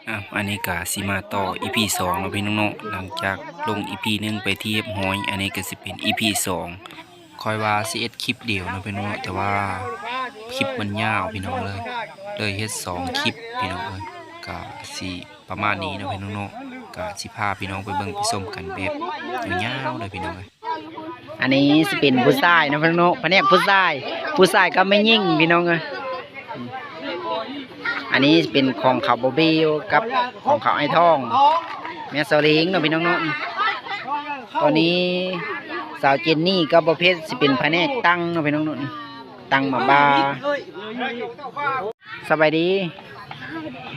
ອ່ະ ອັນນີ້ກະຊິມາຕໍ່ ອີພີສອງເນາະພີ່ນ້ອງເນາະ ຫຼັງຈາກລົງ ອີພີໜຶ່ງ ໄປທີ່ຮຽບຮ້ອຍ ອັນນີ້ກະຊິເປັນ ອີພີສອງ ຂ້ອຍວ່າຊິເຮັດຄລິບດຽວເນາະພີ່ນ້ອງເນາະ ແຕ່ວ່າຄລິບມັນຍາວພີ່ນ້ອງເອີຍ ເລີຍເຮັດສອງຄລິບພີ່ນ້ອງເອີຍ ກະຊິປະມານນີ້ເນາະພີ່ນ້ອງເນາະ ກະຊິພາພີ່ນ້ອງໄປເບິ່ງໄປຊົມກັນແບບຍາວໆເລີຍພີ່ນ້ອງເອີຍ. ອັນນີ້ຊິເປັນຜູ້ຊາຍເນາະພີ່ນ້ອງເນາະ ພະແນກຜູ້ຊາຍ ຜູ້ຊາຍກັບແມ່ຍິງພີ່ນ້ອງເອີຍ. ອັນນີ້ຊິເປັນຂອງເຂົາບໍ່ເບວກັບຂອງເຂົາອ້າຍທອງ ແມ່ສາວເລງເນາະພີ່ນ້ອງເນາະ. ຕອນນີ້ສາວເຈນນີ້ກັບບໍ່ເພັດຊິເປັນພະແນກຕັງເນາະພີ່ນ້ອງເນາະ ຕັງໝາກບາ. ສະບາຍດີ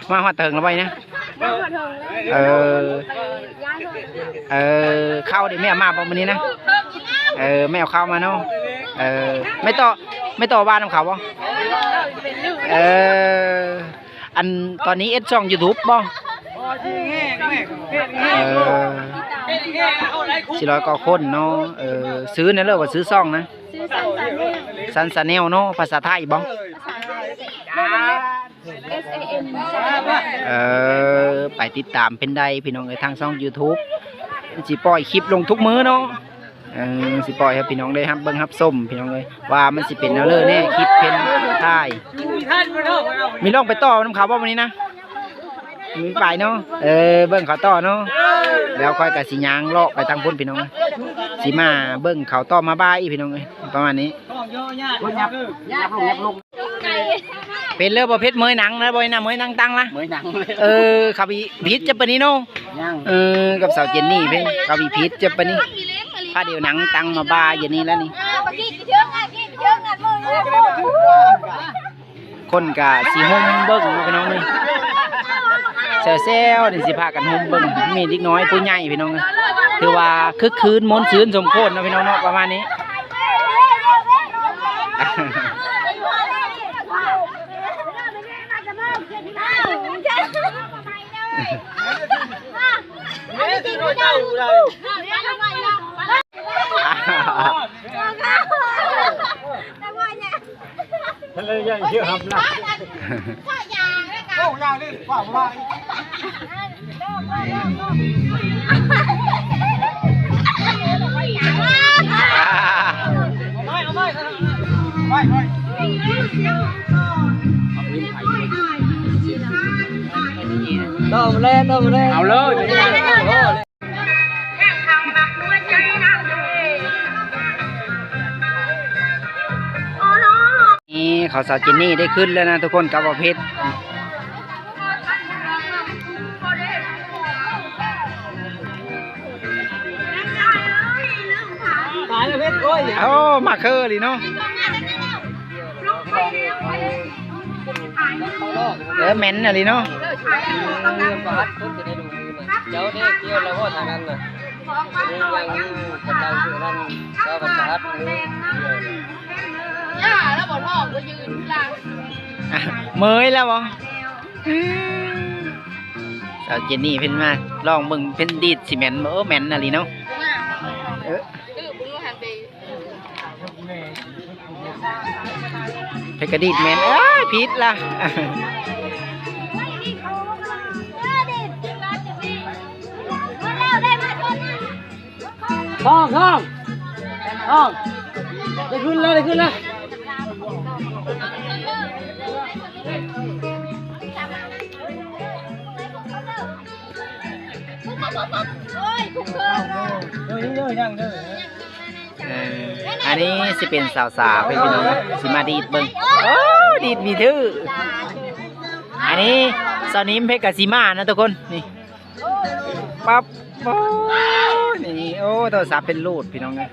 ມາຮອດເຖິງແລ້ວບໍ່ນີ້ນະ? ເອີ ເອີ ເຂົ້າເດ ແມ່ເອົາມາບໍ່ມື້ນີ້ນະ? ເອີ ແມ່ເອົາເຂົ້າມາເນາະ. ເອີ ແມ່ຕໍ່ ແມ່ຕໍ່ວ່ານຳເຂົາບໍ່? ເອີ ອັນຕອນນີ້ເຮັດຊ່ອງຢູທູບບໍ່? ເອີ ສີ່ຮ້ອຍກວ່າຄົນເນາະ. ເອີ ຊື່ແນວເລີວ່າຊື່ຊ່ອງນະ? ຊື່ສັນຊາແນວເນາະ ພາສາໄທບໍ່? ເອີ ໄປຕິດຕາມເພິ່ນໄດ້ພີ່ນ້ອງເອີຍ ທາງຊ່ອງຢູທູບ ຊິປ່ອຍຄລິບລົງທຸກມື້ເນາະ. ເອີ ຊິປ່ອຍໃຫ້ພີ່ນ້ອງໄດ້ຮັບເບິ່ງຮັບຊົມພີ່ນ້ອງເອີຍ ວ່າມັນຊິເປັນແນວເລີແດ່ ຄລິບເພິ່ນຖ່າຍ. ມີລອງໄປຕໍ່ນຳເຂົາບໍ່ມື້ນີ້ນະ? ມີໄປເນາະ. ເອີ ເບິ່ງເຂົາຕໍ່ເນາະ ແລ້ວຂ້ອຍກະຊິຍ່າງເລາະໄປທາງພຸ້ນພີ່ນ້ອງ ຊິມາເບິ່ງເຂົາຕໍ່ມາບ່າຍອີກພີ່ນ້ອງເອີຍ ປະມານນີ້. ເປັນເລີບໍ່ເພັດເມີຍໜັງນະ ບໍ່ນະ ເມີຍໜັງຕັງລະ? ເມີຍໜັງ ເອີ ເຂົາອີຜິດຈັບປານນີ້ເນາະ. ເອີ ກັບສາວເຈນນີ້ເພິ່ນເຂົາອີຜິດຈັບປານນີ້ ພາດຽວໜັງຕັງມາບ່າຍຢູ່ນີ້ລະນີ້. ຄົນກະຊິໂຮມເບິ່ງເນາະພີ່ນ້ອງເອີຍ ແຊວໆ ນີ້ຊິພາກັນໂຮມເບິ່ງ ມີເດັກນ້ອຍຜູ້ໃຫຍ່ພີ່ນ້ອງເອີຍ ຖືວ່າຄຶກຄື້ນມ່ວນຊື່ນສົມຄວນເນາະພີ່ນ້ອງເນາະ ປະມານນີ້. ຕໍ່ມາແລ້ວ ຕໍ່ມາແລ້ວ ເອົາເລີຍ. ນີ້ຂອງສາວເຈນນີ້ໄດ້ຂຶ້ນແລ້ວນະທຸກຄົນ ກັບບໍ່ເພັດ. ຕາຍແລ້ວເພັດ ໂອ້ຍ ໂອ້ ມາຄືອີ່ຫຼີເນາະ. ເອີ ແມ່ນອີ່ຫຼີເນາະ. ເຈົ້າເດ້ ກ່ຽວແລ້ວບໍ່ທາງນັ້ນນະ? ຍັງຢູ່ກຳລັງຢູ່ນັ້ນ ເຈົ້າກໍສະຫັດຢູ່. ເມື່ອຍແລ້ວບໍ່? ສາວເຈນນີ້ເພິ່ນມາລອງເບິ່ງເພິ່ນດີດຊິແມ່ນບໍ່? ເອີ ແມ່ນອີ່ຫຼີເນາະ. ເອີ ເພິ່ນກະດີດແມ່ນ ເອີ ຜິດລະ. ທອງ ທອງ ທອງ ໄດ້ຂຶ້ນແລ້ວ ໄດ້ຂຶ້ນແລ້ວ. ເອີ ອັນນີ້ຊິເປັນສາວໆ ເພິ່ນພີ່ນ້ອງ ຊິມາດີດເບິ່ງ. ໂອ້ ດີດມີຖື. ອັນນີ້ສາວນິມເພິ່ນກະຊິມານະທຸກຄົນ ນີ້ ປັບ ໂອ້ ນີ້ ໂອ້ ໂທລະສັບເພິ່ນຮູດພີ່ນ້ອງເອີຍ.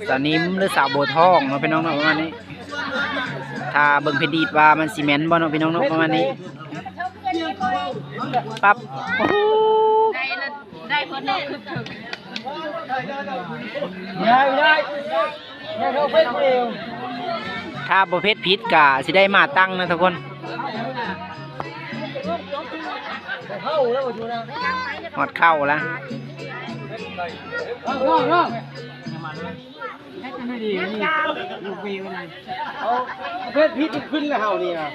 ສາວນິມ ຫຼື ສາວໂບທອງເນາະພີ່ນ້ອງເນາະ ປະມານນີ້. ຖ້າເບິ່ງເພິ່ນດີດວ່າມັນຊິແມ່ນບໍ່ເນາະພີ່ນ້ອງເນາະ ປະມານນີ້. ປັບ ໂອ້ ໄດ້ ໄດ້ ໄດ້ ຖ້າບໍ່ເພັດຜິດກະຊິໄດ້ມາຕັ້ງນະທຸກຄົນ. ຮອດເຂົ້າລະ ເຮັດຜິດຂຶ້ນແລ້ວເຮົານີ້ນະ.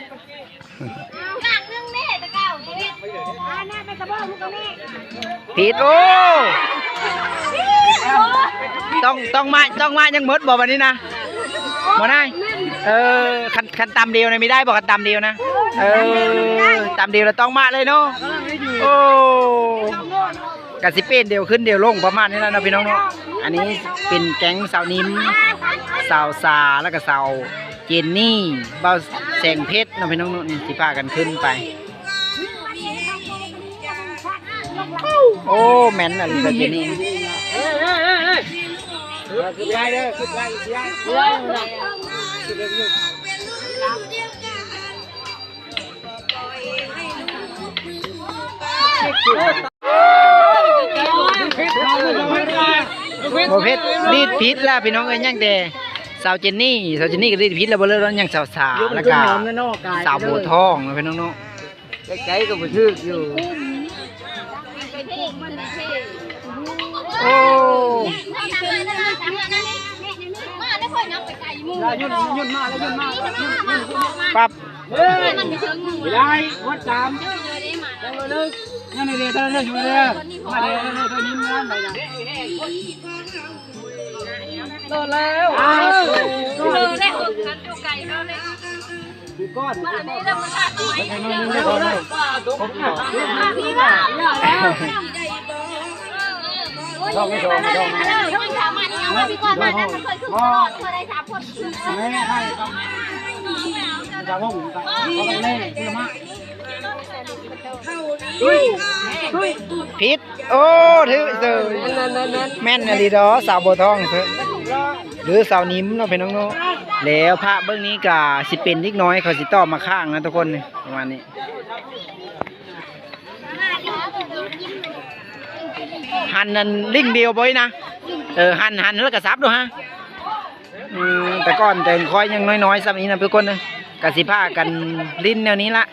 ຜິດ. ໂອ້ ຕ້ອງ ຕ້ອງມາ ຕ້ອງມາຍັງໝົດບໍ່ບັດນີ້ນະ ບໍ່ນາຍ? ເອີ ຄັນ ຄັນຕຳດຽວນະ ມີໄດ້ບໍ່ ຄັນຕຳດຽວນະ? ເອີ ຕຳດຽວລະຕ້ອງມາເລີຍເນາະ. ໂອ້ ກະຊິເປັນດຽວຂຶ້ນດຽວລົງປະມານນີ້ແຫຼະເນາະ ພີ່ນ້ອງເນາະ. ອັນນີ້ເປັນແກ້ງສາວນິມ ສາວສາ ແລ້ວກະສາວເຈນນີ້ ບ່າວແສງເພັດເນາະ ພີ່ນ້ອງເນາະ. ນີ້ຊິພາກັນຂຶ້ນໄປ. ໂອ້ ແມ່ນອັນນີ້ ເອີ ເອີ ເອີ ຂຶ້ນໄປເດີ ຂຶ້ນໄປ ຂຶ້ນໄປ ບໍ່ເພັດ ດີດຜິດລະ ພີ່ນ້ອງເອີຍ. ຍັງແຕ່ສາວເຈນນີ້ ສາວເຈນນີ້ກະດີດຜິດລະ ບໍ່ເລີດ ຍັງສາວສາ ແລ້ວກະສາວໂບທອງເນາະ ພີ່ນ້ອງເນາະ. ໃກ້ໆກະບໍ່ຖືກຢູ່. ໂອ້ ປັບ ໄດ້ ໝົດສາມ ຍັງເຫຼືອ ຍັງເຫຼືອ ເດີ ເດີ ເດີ ເດີ ມາເດີ ເດີ ເດີ ເດີ ຍິງງາມໄປນະ. ໂດນແລ້ວ ເອີ ໂດນແລ້ວ ຄັນຢູ່ໄກເນາະ. ຜິດ. ໂອ້ ຖືກເສີຍ. ແມ່ນ ແມ່ນ ແມ່ນ ແມ່ນອີ່ຫຼີດອກ ສາວໂບທອງເສີຍ ຫຼືສາວນິມເນາະ ພີ່ນ້ອງເນາະ. ແລ້ວພາເບິ່ງນີ້ກະຊິເປັນເດັກນ້ອຍ ເຂົາຊິຕອກໝາກຂ່າງນະທຸກຄົນ ປະມານນີ້. ຫັນອັນລິ້ງດຽວບໍ່ນະ? ເອີ ຫັນ ຫັນແລ້ວກະສັບໂລດຮະ. ອືມ ແຕ່ກ່ອນແຕ່ຂ້ອຍຍັງນ້ອຍໆສ່ຳນີ້ນະທຸກຄົນເອີຍ ກະຊິພາກັນຫຼິ້ນແນວນີ້ລະ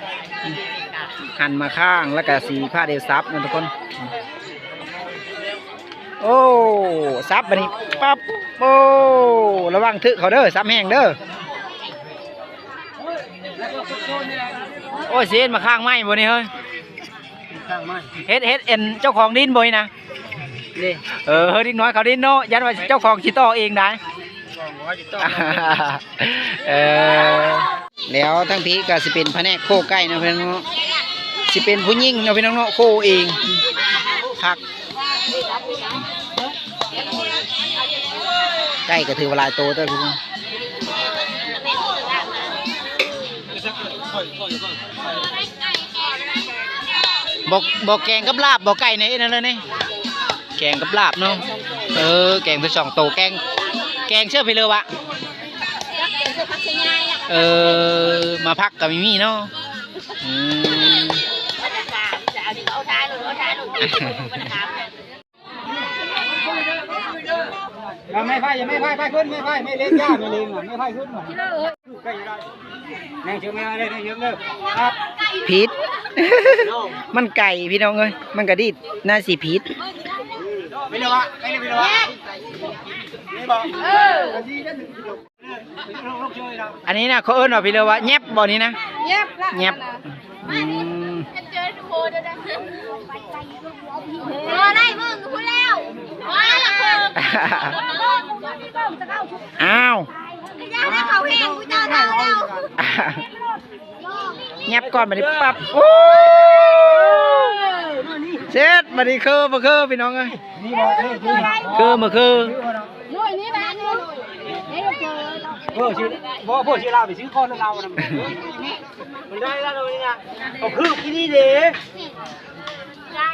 ຫັນໝາກຂ່າງ ແລ້ວກະຊິພາດຽວສັບນະທຸກຄົນ. ໂອ້ ສັບບາດນີ້ ປັບ. ໂອ້ ລະວັງຖືກເຂົາເດີ ສັບແຮງເດີ. ໂອ້ຍ ຊິເຮັດໝາກຂ່າງໃໝ່ບໍ່ນີ້ເຮີ້ຍ? ເຮັດ ເຮັດອັນເຈົ້າຂອງດິນບໍ່ນີ້ນະ? ເອີ ເອີ ເດັກນ້ອຍເຂົາດິນເນາະ ຢ້ານວ່າເຈົ້າຂອງຊິຕໍ່ເອງໄດ໋. ເອີ ແລ້ວທາງພີ້ກະຊິເປັນພະແນກໂຄໄກ່ເນາະ ພີ່ນ້ອງເນາະ. ຊິເປັນຜູ້ຍິງເນາະ ພີ່ນ້ອງເນາະ ໂຄເອງ ພັກ. ໄກ່ກະຖືວ່າຫຼາຍໂຕເຕີບ. ບໍ່ ບໍ່ແກງກັບລາບບໍ່ ໄກ່ນີ້ ເຮັດແນວໃດນີ້? ແກງກັບລາບເນາະ. ເອີ ແກງເປັນສອງໂຕ ແກງ ແກງເຊື່ອໄປເລີຍວະ. ເອີ ມາພັກກະມີມີເນາະ. ອືມ. ຢ່າໄມ້ໄຜ່ ຢ່າໄມ້ໄຜ່ ໄຜ່ຂຶ້ນ ໄມ້ໄຜ່ ໄມ້ເລັກ ຢ່າ ໄມ້ເລັກ ໄມ້ໄຜ່ຂຶ້ນ. ຜິດ ມັນໄກພີ່ນ້ອງເອີຍ ມັນກະດີດ ໜ້າຊິຜິດ. ໄປເລີຍວະ ໄປເລີຍ ໄປເລີຍວະ. ອັນນີ້ນະ ເຂົາເອີ້ນວ່າ ພີ່ເລີວ່າແຫຍັບບໍ່ນີ້ນະ? ແຫຍັບລະ ແຫຍັບ. ອືມ. ເອີ ໄດ້ເບິ່ງພຸ້ນແລ້ວ. ອ້າວ ກະຢ້ານເຂົາແຮງ ຜູ້ເຈົ້າເອົາແລ້ວ. ແຫຍັບກ່ອນບາດນີ້ ປັບ. ໂອ້ ເຊັດ ບາດນີ້ຄືບໍ່ຄືພີ່ນ້ອງເອີຍ? ຄືບໍ່ຄື? ເອີ ຊິ ບໍ່ ພວກຊິລາວໄປຊື້ກ່ອນລາວນຳ. ມັນໄດ້ລະໂດຍນີ້ນະ ເອົາຄືກອີ່ນີ້ເດ້.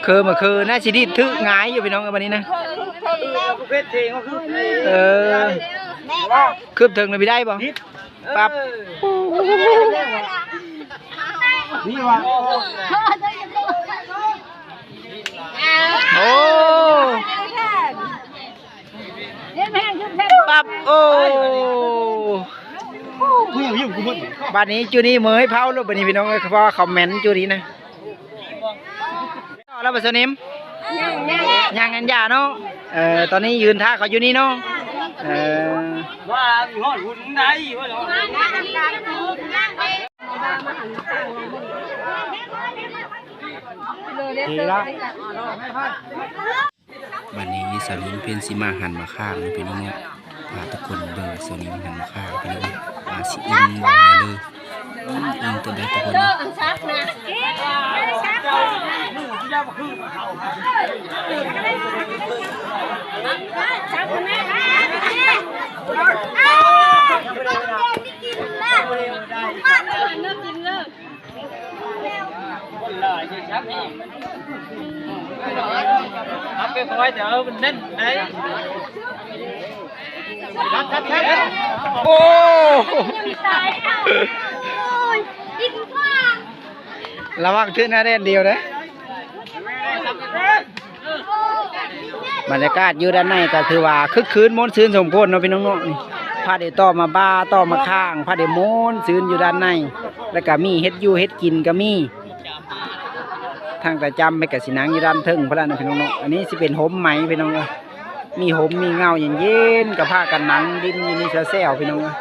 ຄືມາຄືໜ້າຊິດີດຖືກຫງາຍຢູ່ພີ່ນ້ອງເອີຍ ບາດນີ້ນະ. ເອີ ຄືບເທິງລະບໍ່ໄດ້ບໍ່? ປັບ. ນີ້ວ່າ ໂອ້ ປັບ. ໂອ້ ບາດນີ້ຈຸນີ້ເມີໃຫ້ເຜົາໂລດບາດນີ້ພີ່ນ້ອງເອີຍ ເພາະວ່າເຂົາແມ່ນຈຸນີ້ນະ. ຕໍ່ແລ້ວບໍ່ສະໜິມ? ຍັງ ຍັງ ຍັງ ຍັງ ຍັງຢ່າເນາະ. ເອີ ຕອນນີ້ຢືນຖ້າເຂົາຢູ່ນີ້ເນາະ. ເອີ ວ່າຮອດຫຸ້ນໄດ້ ວ່າຮອດຫຸ້ນໄດ້. ນີ້ລະ ບັດນີ້ສາວນິງເພິ່ນຊິມາຫັນໝາກຂ່າງເນາະພີ່ນ້ອງເນາະ ພາທຸກຄົນເບິ່ງສາວນິງຫັນໝາກຂ່າງພີ່ນ້ອງເນາະ ວ່າຊິອຶ່ງບໍ່ແນ່ເດີ ອຶ່ງຕົວໃດທຸກຄົນເນາະ. ໂອ້ ລະວັງຖືກໜ້າແດດດຽວເດີ້. ບັນຍາກາດຢູ່ດ້ານໃນກໍຖືວ່າຄຶກຄື້ນມ່ວນຊື່ນສົມຄວນເນາະພີ່ນ້ອງເນາະ. ນີ້ ພາໄດ້ຕໍ່ມາບ້າ ຕໍ່ມາຂ້າງ ພາໄດ້ມ່ວນຊື່ນຢູ່ດ້ານໃນ ແລ້ວກໍມີເຮັດຢູ່ເຮັດກິນກໍມີ ທາງຕາຈຳເພິ່ນກໍຊິນັ່ງຢູ່ດ້ານເທິງພຸ້ນລະເນາະພີ່ນ້ອງເນາະ. ອັນນີ້ຊິເປັນຮົ່ມໄມ້ພີ່ນ້ອງເອີຍ ມີຮົ່ມມີເງົາເຢັນໆ ກໍພາກັນນັ່ງດິ່ນຢູ່ນີ້ແຊວໆ ພີ່ນ້ອງເອີຍ.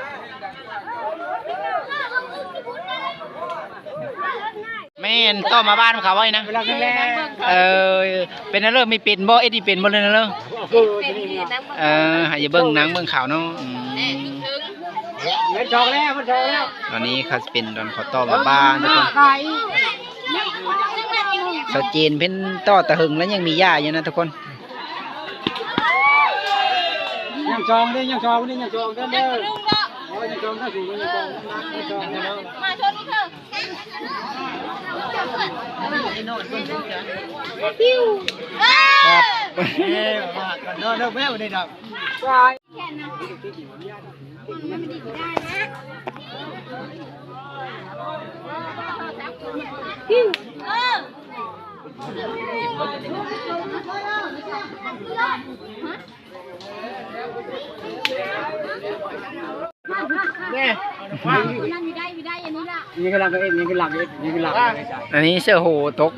ແມ່ນ ຕໍ່ມາບ້ານເຂົາໄວ້ນະ. ເອີ ເປັນແນວເລີ ມີເປັນບໍ່ ເອັດນີ້ເປັນບໍ່ເລີຍນະເລີ? ເອີ ໃຫ້ຢູ່ເບິ່ງນາງເບິ່ງເຂົາເນາະ. ອືມ ເງິນຈອງແລ້ວ ເງິນຈອງແລ້ວ. ຕອນນີ້ເຂົາເປັນຕອນເຂົາຕໍ່ມາບ້ານທຸກຄົນ ສາວເຈນເພິ່ນຕໍ່ຕາເຫິງແລ້ວຍັງມີຢາຢູ່ນະທຸກຄົນ. ຍັງຈອງເດ້ ຍັງຈອງເດ້ ຍັງຈອງເດີ ໂອ້ຍ ຍັງຈອງເດີ ຍັງຈອງ ຍັງຈອງເດີ. ມາຊົນນີ້ເທີ ອັນນີ້ເສື້ອໂຫຕົກ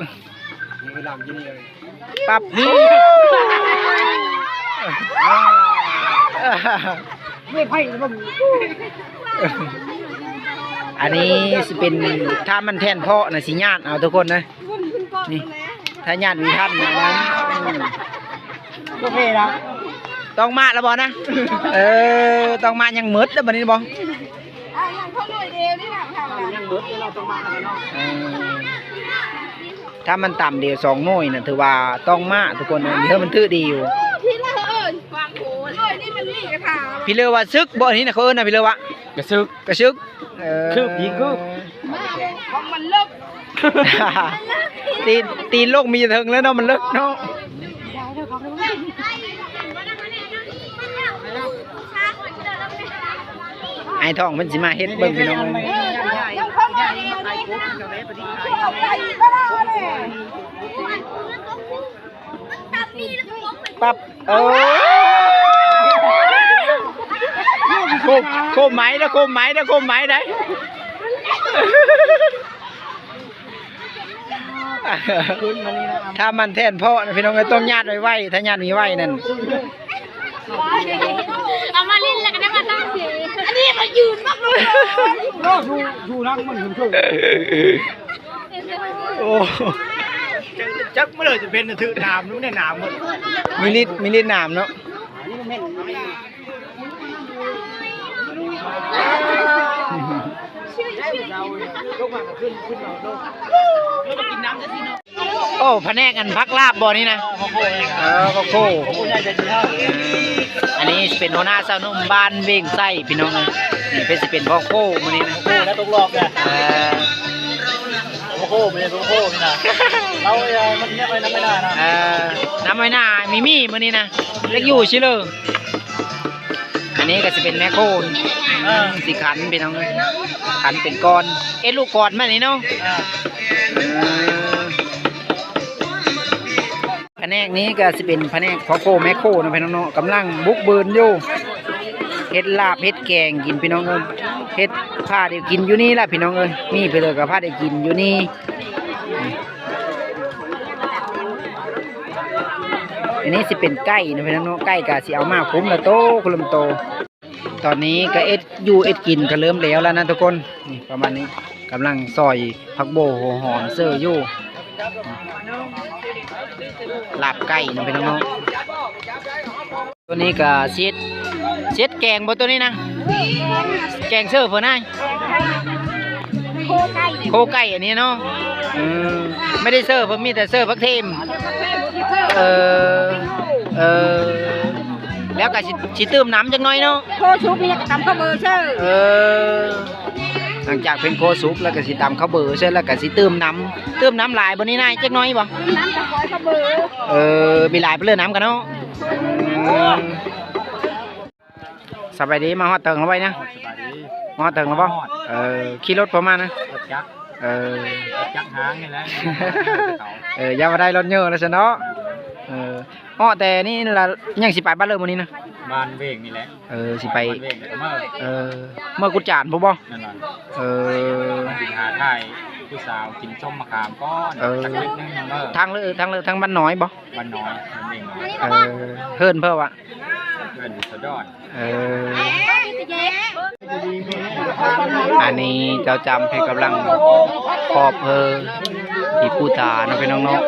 ປັບ ອັນນີ້ຊິເປັນ ຖ້າມັນແທ່ນເພາະນະ ຊິຍາດເອົາທຸກຄົນນະ. ນີ້ ຖ້າຍາດມີທັນນະ ອືມ ໂອເຄລະ ຕ້ອງມາລະບໍ່ນະ? ເອີ ຕ້ອງມາຍັງໝົດລະບັດນີ້ບໍ່? ອ່າ ຍັງພໍໜ້ອຍດຽວນີ້ນະ ຍັງໝົດລະຕ້ອງມາລະເນາະ. ເອີ ຖ້າມັນຕຳດຽວສອງໜ່ວຍນະ ຖືວ່າຕ້ອງມາທຸກຄົນເອີຍ ເຮີ້ ມັນຖືກດີຢູ່. ພີ່ເລີວ່າຊຶກບໍ່? ອັນນີ້ນະ ເຂົາເອີ້ນນະ ພີ່ເລີວ່າ ກະຊຶກ ກະຊຶກ. ເອີ ຄືບ ຍິງຄືບ ຂອງມັນເລິກ ຕີນ ຕີນລົງມີເຖິງແລ້ວເນາະ ມັນເລິກເນາະ. ອ້າຍທອງເພິ່ນຊິມາເຮັດເບິ່ງພີ່ນ້ອງ. ປັບ ເອີ ໂຄມ ໂຄມໄມ້ເດີ້ ໂຄມໄມ້ເດີ້ ໂຄມໄມ້ໄດ. ຖ້າມັນແທ່ນເພາະນະພີ່ນ້ອງເອີຍ ຕ້ອງຍາດໄວໆ ຖ້າຍາດມີໄວນັ້ນ ເອົາມາຫຼິ້ນແລ້ວກໍໄດ້ມາຕັ້ງເສຍ ອັນນີ້ມາຢືນບັກລົງ ໂອ້ ຢູ່ ຢູ່ຫຼັງມັນເຖິງ ໂອ້ ຈັກ ຈັກມື້ເລີຍຈະເປັນຖືກໜາມ ມັນໄດ້ໜາມໝົດ ມີລິດ ມີລິດໜາມເນາະ. ໂອ້ ພະແນກອັນຜັກລາບບໍ່ນີ້ນະ? ເອີ ພໍ່ໂຄ ອັນນີ້ເປັນຫົວໜ້າຊາວໜຸ່ມບ້ານເວງໄຊພີ່ນ້ອງເອີຍ ນີ້ເພິ່ນຊິເປັນພໍ່ໂຄມື້ນີ້ນະ ໂອ້ ແລ້ວຕົກລອບນະ ເອີ ໂອ້ໂຫ ແມ່ນໂອ້ໂຫນີ້ນະ ລາວ ເອີ ມັນເຮັດໄວ້ນຳໄວ້ໜ້ານະ ເອີ ນຳໄວ້ໜ້າມີມີມື້ນີ້ນະ ເລັກຢູ່ຊິເລີ ອັນນີ້ກໍຊິເປັນແມ່ໂຄ ເອີ ຊິຂັນພີ່ນ້ອງເອີຍ ຂັນເປັນກ້ອນ ເອັດລູກກອນມານີ້ເນາະ ເອີ ເອີ ພະແນກນີ້ກໍຊິເປັນພະແນກພໍ່ໂຄແມ່ໂຄເນາະພີ່ນ້ອງເນາະ ກຳລັງບຸກບືນຢູ່ ເຮັດລາບເຮັດແກງກິນພີ່ນ້ອງເອີຍ ເຮັດ ພາໄດ້ກິນຢູ່ນີ້ລະພີ່ນ້ອງເອີຍ ມີເພິ່ນກໍພາໄດ້ກິນຢູ່ນີ້. ອັນນີ້ຊິເປັນໄກ່ເນາະພີ່ນ້ອງເນາະ ໄກ່ກໍຊິເອົາມາຄຸນລະໂຕ ຄຸນລະໂຕ. ຕອນນີ້ກໍເຮັດຢູ່ເຮັດກິນກໍເລີ່ມແລ້ວລະນະທຸກຄົນ ນີ້ປະມານນີ້ ກຳລັງຊອຍຜັກໂບຫົວຫອມເສີຢູ່ ລາບໄກ່ເນາະ ພີ່ນ້ອງເນາະ. ຕົວນີ້ກໍຊິເຮັດ ຊິເຮັດແກງບໍ່ ຕົວນີ້ນະ? ແກງເສີບບໍ່ນາຍ? ໂຄໄກ່ ໂຄໄກ່ອັນນີ້ເນາະ. ເອີ ໄມ່ໄດ້ເສີບ ເພິ່ນມີແຕ່ເສີບຜັກເທມ. ເອີ ເອີ ແລ້ວກໍຊິ ຊິຕື່ມນ້ຳຈັກໜ້ອຍເນາະ. ໂຄສຸກນີ້ກໍຕຳເຂົ້າເບີເຊີ. ເອີ ຫຼັງຈາກເພິ່ນໂຄສຸກແລ້ວກໍຊິຕຳເຂົ້າເບີເຊີ ແລ້ວກໍຊິຕື່ມນ້ຳ. ຕື່ມນ້ຳຫຼາຍບໍ່ນີ້ນາຍ? ຈັກໜ້ອຍບໍ່? ນ້ຳຈະຄອຍເຂົ້າເບີ. ເອີ ມີຫຼາຍປານເລີນ້ຳກັນເນາະ. ອືມ ສະບາຍດີ ມາຮອດເຖິງແລ້ວໄວນະ? ສະບາຍດີ. ມາຮອດເຖິງແລ້ວບໍ່? ຮອດ. ເອີ ຂີ່ລົດບໍ່ມານະ? ລົດຈັກ. ເອີ ລົດຈັກຫາງນີ້ແຫຼະ. ເອີ ຢ່າວ່າໄດ້ລົດເຍີ້ແລ້ວຊັ້ນເນາະ. ເອີ ເອາະແຕ່ນີ້ລະ ຍັງຊິໄປບ້ານເລີມື້ນີ້ນະ? ບ້ານເວງນີ້ແຫຼະ. ເອີ ຊິໄປ ບ້ານເວງແລ້ວກໍເມືອ. ເອີ ເມືອກຸດຈານພຸ້ນບໍ່? ແມ່ນລະ. ເອີ ຊິຫາຖ່າຍຜູ້ສາວກິນສົ້ມມະຂາມກ່ອນ. ເອີ ທາງເລີ ທາງເລີ ທາງບ້ານນ້ອຍບໍ່? ບ້ານນ້ອຍ ບ້ານເວງນ້ອຍ. ເອີ ເຮືອນເພິ່ນວ່າ ເຮືອນສະດອນ. ເອີ ອັນນີ້ເຈົ້າຈຳເພິ່ນກຳລັງຂອບເຮີທີ່ປູຕາເນາະ ພີ່ນ້ອງເນາະ.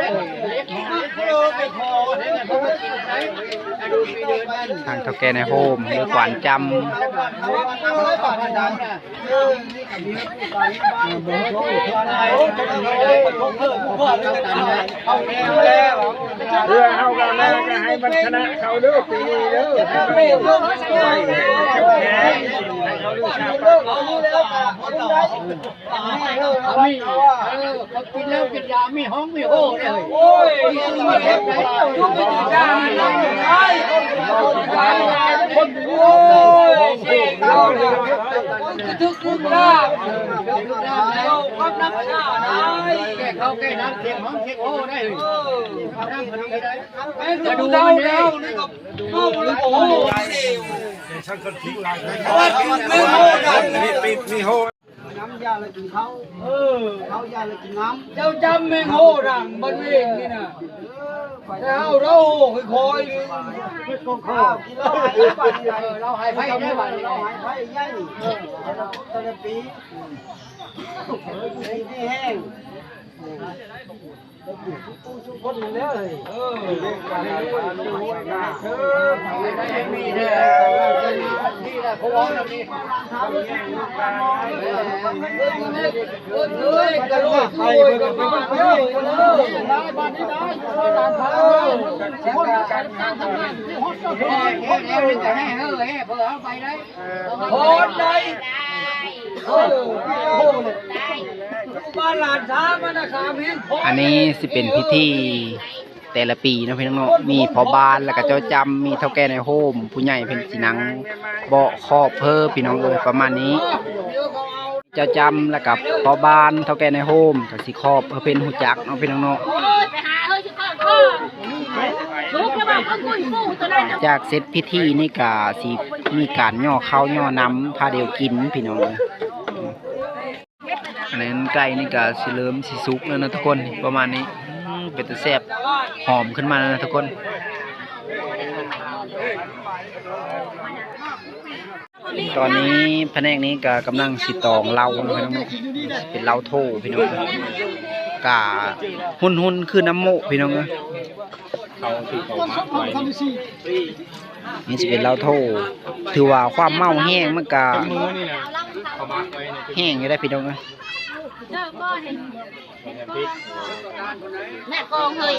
ທາງເຖົ້າແກ່ນາຍໂຮມ ຫຼື ກວານຈຳ. ເພື່ອເຮົາກ້າວໜ້າກໍໃຫ້ມັນຊະນະເຂົາເດີ ປີນີ້ເດີ. ເຂົາກິນເຫຼົ້າກິນຢາມີຮ້ອງມີໂຮເດ້. ໂອ້ຍ ໂອ້ຍ ເສກເຮົາ ຄືຖືກລູກລາບ ເອົາຄວາມນຳຊາໄດ້ ແກ່ເຂົາແກ່ນາງ ເສກຮ້ອງເສກໂຮໄດ້. ເອີ ແມ່ນແຕ່ຜູ້ເຖົ້າແລ້ວນີ້ກໍເມົາແລ້ວກໍໂຮເດ້. ມີໂຮ ນ້ຳຢາລະກິນເຂົ້າ ເອີ ເຂົ້າຢາລະກິນນ້ຳ. ເຈົ້າຈຳແມ່ງໂຫດັງບັນເວງນີ້ນະ. ເອີ ໄປ ແຕ່ເຮົາເດ້ ໂຫຄ່ອຍໆ ເຮັດຂອງເຂົາ ເອີ ເຮົາໃຫ້ໄປໄດ້ບັດນີ້ ເຮົາໃຫ້ໄປໃຫຍ່ ເອີ ແຕ່ລະປີ ເອີ ດີແຮງ. ອັນນີ້ຊິເປັນພິທີແຕ່ລະປີເນາະ ພີ່ນ້ອງເນາະ. ມີພໍ່ບ້ານ ແລ້ວກະເຈົ້າຈຳ ມີເຖົ້າແກ່ນາຍໂຮມ ຜູ້ໃຫຍ່ເພິ່ນຊິນັ່ງເບາະຂອບເພີ ພີ່ນ້ອງເອີຍ ປະມານນີ້. ເຈົ້າຈຳ ແລ້ວກະພໍ່ບ້ານ ເຖົ້າແກ່ນາຍໂຮມ ກະຊິຂອບເພິ່ນຮູ້ຈັກເນາະ ພີ່ນ້ອງເນາະ. ຈາກເສັດພິທີນີ້ກະຊິມີການຍໍເຂົ້າຍໍນ້ຳພາດຽວກິນ ພີ່ນ້ອງເອີຍ. ອັນນັ້ນໄກ່ນີ້ກະຊິເລີ່ມຊິສຸກແລ້ວນະທຸກຄົນ ປະມານນີ້. ອືມ ເປັນຕາແຊບ ຫອມຂຶ້ນມາແລ້ວນະທຸກຄົນ. ຕອນນີ້ພະແນກນີ້ກະກຳລັງຊິຕອງເຫຼົ້າເນາະ ພີ່ນ້ອງເນາະ. ເປັນເຫຼົ້າໂທ ພີ່ນ້ອງ ກະຫຸ່ນໆ ຄືນ້ຳໂມະ ພີ່ນ້ອງເອີຍ. ເຂົາຖືກເອົາມາໄວ້ ນີ້ຊິເປັນເຫຼົ້າໂທ ຖືວ່າຄວາມເມົາແຮງມັນກະ ມື້ນີ້ນະ ເຂົາມາໄວ້ໃນ ແຮງຢູ່ໄດ໋ ພີ່ນ້ອງເອີຍ. ແມ່ກອງເຮີ້ຍ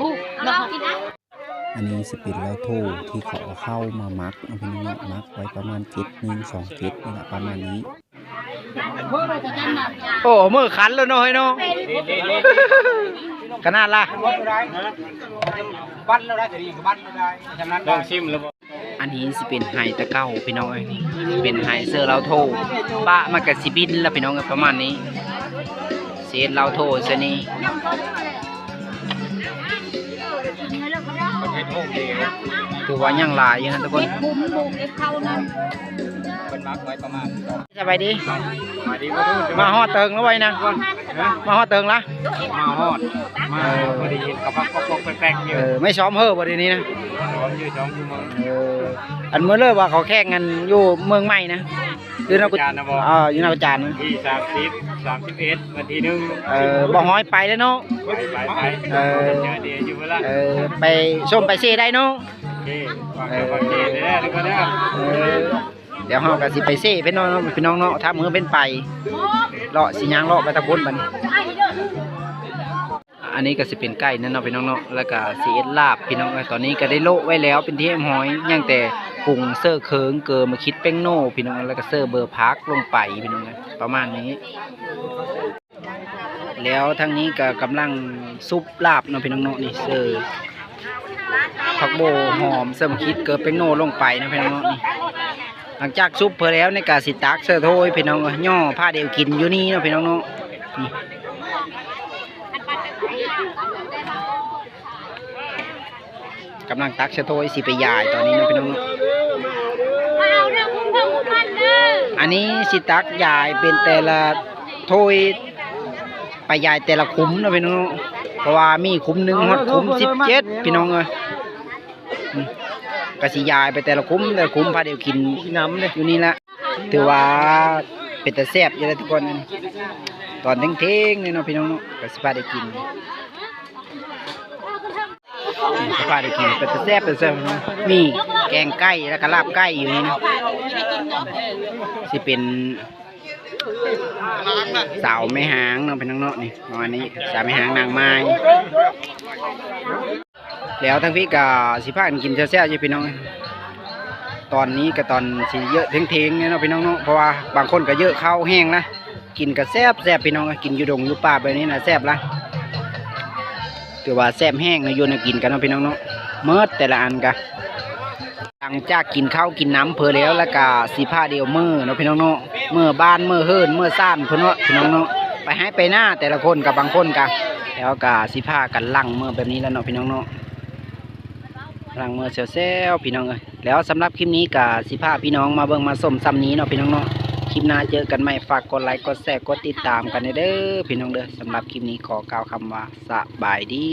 ຜູ້ມາກິນອະ. ອັນນີ້ຊິເປັນເຫຼົ້າໂທທີ່ເຂົາເອົາເຂົ້າມາໝັກເນາະ ພີ່ນ້ອງເນາະ ໝັກໄວ້ປະມານເຈັດໜຶ່ງສອງເຈັດນີ້ລະ ປະມານນີ້. ໂອ້ ມືຂັນແລ້ວເນາະ ເຮີ້ຍເນາະ ຂະໜາດລະ ບັ້ນແລ້ວໄດ໋ ຕົວນີ້ກໍບັ້ນແລ້ວໄດ໋ ຈຳນັ້ນ ລອງຊິມແລ້ວບໍ່? ອັນນີ້ຊິເປັນໄຫຕະເກົ່າ ພີ່ນ້ອງເອີຍ ເປັນໄຫເສື້ອເຫຼົ້າໂທ ປະມັນກະຊິບິນລະ ພີ່ນ້ອງເອີຍ ປະມານນີ້. ຊິເຮັດເຫຼົ້າໂທຊະນີ້ ຖືວ່າຍັງຫຼາຍຢູ່ນະທຸກຄົນ. ເພິ່ນໝັກໄວ້ປະມານ ສະບາຍດີ ມາຮອດເຖິງແລ້ວໄວນະ. ມາຮອດເຖິງລະ? ມາຮອດ ມາພໍດີເຫັນເຂົາພັກປອກໆແປັກໆຢູ່. ເອີ ໄມ່ຊ້ອມເຮີ້ບໍ່ດຽວນີ້ນະ? ຊ້ອມຢູ່ ຊ້ອມຢູ່. ເອີ ອັນມື້ເລີກວ່າເຂົາແຂ່ງກັນຢູ່ເມືອງໃໝ່ນະ ຢູ່ນາກຸ ຈານນະບໍ່? ເອີ ຢູ່ນາກຸຈານນະ ວັນທີສາມສິບ ສາມສິບເອັດ ວັນທີໜຶ່ງ. ເອີ ບໍ່ຮ້ອຍໄປແລ້ວເນາະ. ໄປ ໄປ ໄປ ເອີ ເຈີດີຢູ່ພຸ້ນລະ. ເອີ ໄປຊົມໄປເຊໄດ້ເນາະ. ໂອເຄ ຝາກເດີ ຝາກເຊເດີ ທຸກຄົນເດີ. ເອີ ດຽວເຮົາກໍຊິໄປເຊພີ່ນ້ອງເນາະ ພີ່ນ້ອງເນາະ ຖ້າມື້ເປັນໄປ ເລາະ ຊິຍ່າງເລາະໄປທາງພຸ້ນບັດນີ້. ອັນນີ້ກໍຊິເປັນໄກ່ນັ້ນເນາະ ພີ່ນ້ອງເນາະ ແລ້ວກໍຊິເຮັດລາບ ພີ່ນ້ອງເອີຍ. ຕອນນີ້ກໍໄດ້ໂລະໄວ້ແລ້ວເປັນທີ່ຮຽບຮ້ອຍ ຍັງແຕ່ປຸງເຊີເຄີງ ເກີ ມາຄິດ ແປ້ງໂນ ພີ່ນ້ອງ ແລ້ວກໍເຊີເບີຜັກລົງໄປ ພີ່ນ້ອງເອີຍ ປະມານນີ້. ແລ້ວທາງນີ້ກໍກຳລັງຊຸບລາບເນາະ ພີ່ນ້ອງເນາະ ນີ້ ເຊີຜັກໂບຫອມ ເຊີມາຄິດ ເກີ ແປ້ງໂນລົງໄປເນາະ ພີ່ນ້ອງເນາະ ນີ້. ຫຼັງຈາກຊຸບເພິ່ນແລ້ວນີ້ກໍຊິຕັກໃສ່ຖ້ວຍ ພີ່ນ້ອງເອີຍ ຍໍພາດຽວກິນຢູ່ນີ້ເນາະ ພີ່ນ້ອງເນາະ ນີ້. ກຳລັງຕັກໃສ່ຖ້ວຍ ຊິໄປຢາຍຕອນນີ້ເນາະ ພີ່ນ້ອງເນາະ. ອັນນີ້ຊິຕັກຢາຍເປັນແຕ່ລະຖ້ວຍ ໄປຢາຍແຕ່ລະຂຸມເນາະ ພີ່ນ້ອງເນາະ ເພາະວ່າມີຂຸມໜຶ່ງຮອດຂຸມສິບເຈັດ ພີ່ນ້ອງເອີຍ. ອືມ ກໍຊິຢາຍໄປແຕ່ລະຂຸມ ແຕ່ລະຂຸມ ພາດຽວກິນ ກິນນ້ຳເດ້ ຢູ່ນີ້ລະ. ຖືວ່າເປັນຕາແຊບຢູ່ເດ້ທຸກຄົນ ຕອນທ່ຽງໆນີ້ເນາະ ພີ່ນ້ອງເນາະ ກໍຊິພາໄດ້ກິນ ຊິພາໄດ້ກິນ ເປັນຕາແຊບ ເປັນຕາແຊບເນາະ. ມີແກງໄກ່ ແລ້ວກໍລາບໄກ່ຢູ່ນີ້ນະ ຊິເປັນສາວແມ່ຮ້າງເນາະ ພີ່ນ້ອງເນາະ ນີ້ ປະມານນີ້ ສາວແມ່ຮ້າງນາງໝ້າຍ. ແລ້ວທາງພີ້ກໍຊິພາກັນກິນແຊບໆຢູ່ພີ່ນ້ອງ. ຕອນນີ້ກໍຕອນຊິເຍາະເທິງໆນີ້ເນາະພີ່ນ້ອງເນາະ ເພາະວ່າບາງຄົນກໍເຍາະເຂົ້າແຮງນະ ກິນກໍແຊບໆພີ່ນ້ອງ. ກິນຢູ່ດົງຢູ່ປ່າແບບນີ້ນະແຊບລະ ຖືວ່າແຊບແຮງເນາະ ຢູ່ແນວກິນກັນເນາະພີ່ນ້ອງເນາະ. ໝົດແຕ່ລະອັນກະ ຫຼັງຈາກກິນເຂົ້າກິນນ້ຳເພິ່ນແລ້ວ ແລ້ວກະຊິພາດຽວເມືອເນາະພີ່ນ້ອງເນາະ ເມືອບ້ານເມືອເຮືອນເມືອຊານເພິ່ນເນາະພີ່ນ້ອງເນາະ ໄປໄຮ່ໄປນາ ແຕ່ລະຄົນກະບາງຄົນກະ ແລ້ວກະຊິພາກັນຫຼັ່ງເມືອແບບນີ້ແຫຼະເນາະພີ່ນ້ອງເນາະ ຫຼັ່ງເມືອແຊວໆພີ່ນ້ອງເອີຍ. ແລ້ວສຳລັບຄລິບນີ້ກະຊິພາພີ່ນ້ອງມາເບິ່ງມາຊົມຊ່ຳນີ້ເນາະພີ່ນ້ອງເນາະ. ຄລິບໜ້າເຈີກັນໃໝ່ ຝາກກົດໄລ ກົດແຊ ກົດຕິດຕາມກັນແດ່ເດີພີ່ນ້ອງເດີ. ສຳລັບຄລິບນີ້ຂໍກ່າວຄຳວ່າສະບາຍດີ.